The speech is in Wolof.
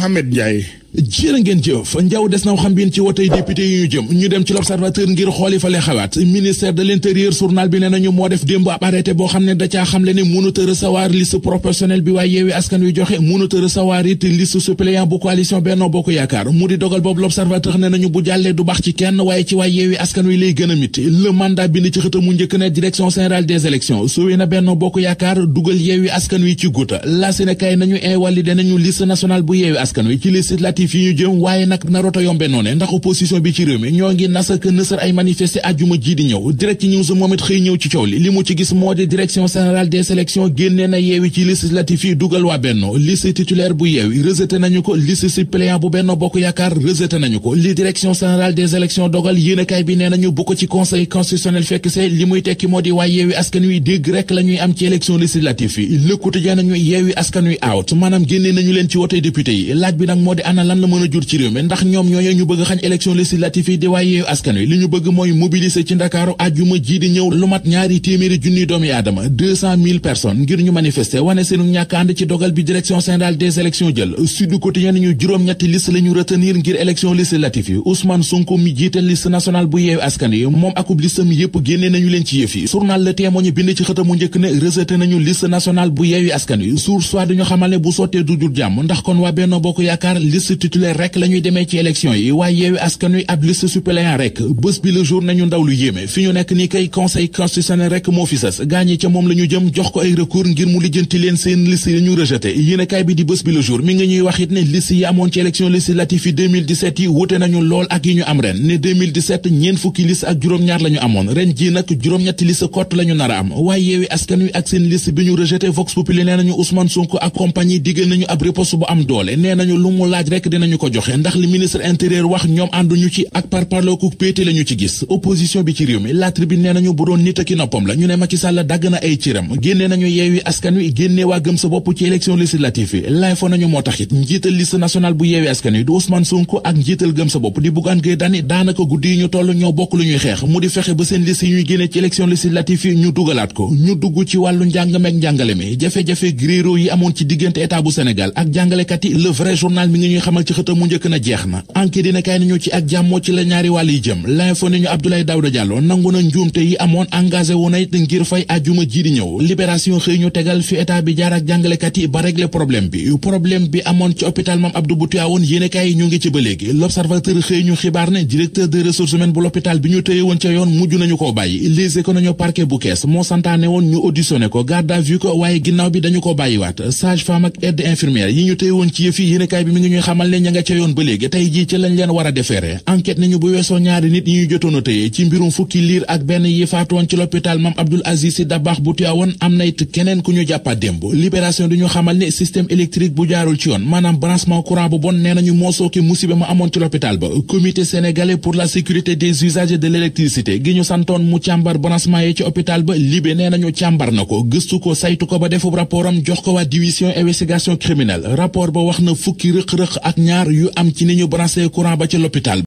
Mouhamed Ndiaye. jërë ngeen jëf njaw des na xam biin ci wotey député yi ñu jëm ñu dem ci l'observateur ngir xooli fa le xawaat ministère de l'intérieur journal bi nee nañu moo def démb ab arrêté boo xam ne da caa xamle ne mënut a recevoir liste proportionnelle bi waaye Yewwi Askan Wi joxe mënut a recevoir it liste suppléant bu coalition Benno Bokk Yaakaar mu di dogal boobu l'observateur nee nañu bu jàllee du baax ci kenn waaye ci waay Yewwi Askan Wi lay gën a mit le mandat bind ci xëta mu njëkk ne direction générale des élections suwee na Benno Bokk Yaakaar dugal Yewwi Askan Wi ci guuta la Sénégal nañu invalidé nañu liste nationale bu Yewwi Askan Wi ci législatif yi ñu jëm waaye nag narota yombe noone ndax opposition bi ci réew mi ñoo ngi nasaka nësër ay manifester àjjuma ji di ñëw direct news moom it xëy ñëw ci coow li mu ci gis moo di direction générale des élections génnee na Yewwi ci législatif yi dugal waa Benno liste titulaire bu Yewwi rejeté nañu ko liste suppléant bu Benno Bokk Yaakaar rejeté nañu ko li direction générale des élections dogal yéenekaay bi nee nañu bu ko ci conseil constitutionnel fekk see li muy tekki moo di waa Yewwi Askan Wi dégg rek la ñuy am ci élection législative yi Le Quotidien nañu Yewwi Askan Wi out maanaam génnee nañu leen ci wote député yi laaj bi nag moo di ana lan la mën a jur ci réew mi ndax ñoom ñooñu ñu bëgg xañ élection législative yi di waaye Yewwi Askan Wi li ñu bëgg mooy mobiliser ci Ndakaaru àjjuma ji di ñëw lu mat 200 000 doomi aadama 200 000 personnes ngir ñu manifester wane seenu ñàkk ànd ci dogal bi direction générale des élections jël Sud Quotidien ñu juróom-ñetti liste la ñu retenir ngir élection législative yi Ousmane Sonko mi jiital liste nationale bu Yewwi Askan Wi moom akub listam yépp génne nañu leen ci yëf yi journal Le Témoin ñu bind ci xëtamu njëkk ne rejeté nañu liste nationale bu Yewwi Askan Wi source soit dañu xamal ne bu sottee du jur jàmm ndax kon waa Benno Bokk Yaakaar liste titulaire rek la ñuy demee ci élection yi waaye Yewwi Askan Wi ab liste suppléant rek bés bi le jour nañu ndaw lu yéeme fi ñu nekk nii kay conseil constitutionnel rek moo fi sës gaañi ca moom la ñu jëm jox ko ay recours ngir mu lijjanti leen seen liste yi ñu rejeté yéenekaay bi di bés bi le jour mi ngi ñuy wax it ne liste yi amoon ci élection législative yi 2017 yi wute nañu lool ak yi ñu am ren ne 2017 ñeen fukki liste ak juróom-ñaar la ñu amoon ren ji nag juróom-ñetti liste kott la ñu nar a am waaye Yewwi Askan Wi ak seen liste bi ñu rejeté Vox Populi nee nañu Ousmane Sonko ak compagnie diggal nañu ab riposte bu am doole nee nañu lu mu laaj rek dinañu ko joxe ndax li ministre intérieur wax ñoom ànduñu ci ak parparloo ku péete lañu ci gis opposition bi ci réew mi La Tribune nee nañu bu doon nit ak noppam la ñu ne Macky Sall dagg na ay ciram génne nañu Yewwi Askan Wi génne waa gëm sa bopp ci élection législative yi L'Info nañu moo taxit njiital liste nationale bu Yewwi Askan Wi du Ousmane Sonko ak njiital gëm sa bopp di Bougane Gueye Dany daanaka guddi yi ñu toll ñoo bokk lu ñuy xeex mu di fexe ba seen liste yi ñuy génne ci élection législative yi ñu dugalaat ko ñu dugg ci wàllu njàng meek njàngale mi jafe-jafe gréero yi amoon ci diggante état bu Sénégal ak jàngalekat yi Le Vrai Journal mi ngi ñuy xamal ci xëtam mu njëkk na jeex na enquête dina kay nañu ci ak jàmmoo ci la ñaari wàll yi jëm L'Info ni ñu Abdoulaye Daouda Diallo nangu na njuumte yi amoon engagé wu na it ngir fay àjjuma ji di ñëw Libération xëy ñu tegal fi état bi jaar ak jàngalekat yi ba régler problème bi amoon ci hôpital Mame Abdou bu Tivaouane yéenekaay yi ñu ngi ci ba léegi L'Observateur xëy ñu xibaar ne directeur des ressources humaines bu l'hôpital bi ñu tëye woon ca yoon mujj nañu koo bàyyi Les Échos nañu parquet bu Kees moo santaane woon ñu auditionné ko garde à vue ko waaye ginnaaw bi dañu ko bàyyiwaat sage-femme ak aide infirmière yi ñu tëye woon ci yëf yi yéenekaay bi mi ngi ñuy xamal ne ña nga ca yoon ba léegi tey jii ci lañ leen war a defeere enquête nañu bu weesoo ñaari nit yi ñu jotoon a tëye ci mbirum fukki liir ak benn yi faatoon ci l'hôpital Mame Abdoul Aziz Sy Dabakh bu Tivaouane am na it keneen ku ñu jàppaat démb Libération du ñu xamal ne système électrique bu jaarul ci yoon maanaam branchement courant bu bon nee nañu moo sooke musiba ma amoon ci l'hôpital ba comité sénégalais pour la sécurité des usagers de l'électricité gi ñu santoon mu càmbar branchement yi ci hôpital ba Libé nee nañu càmbar na ko gëstu ko saytu ko ba defub rapportam jox ko waa division investigation criminelle rapport ba wax na fukki rëq-rëq ak ñaar yu am ci ni ñu branché courant ba ci l'hôpital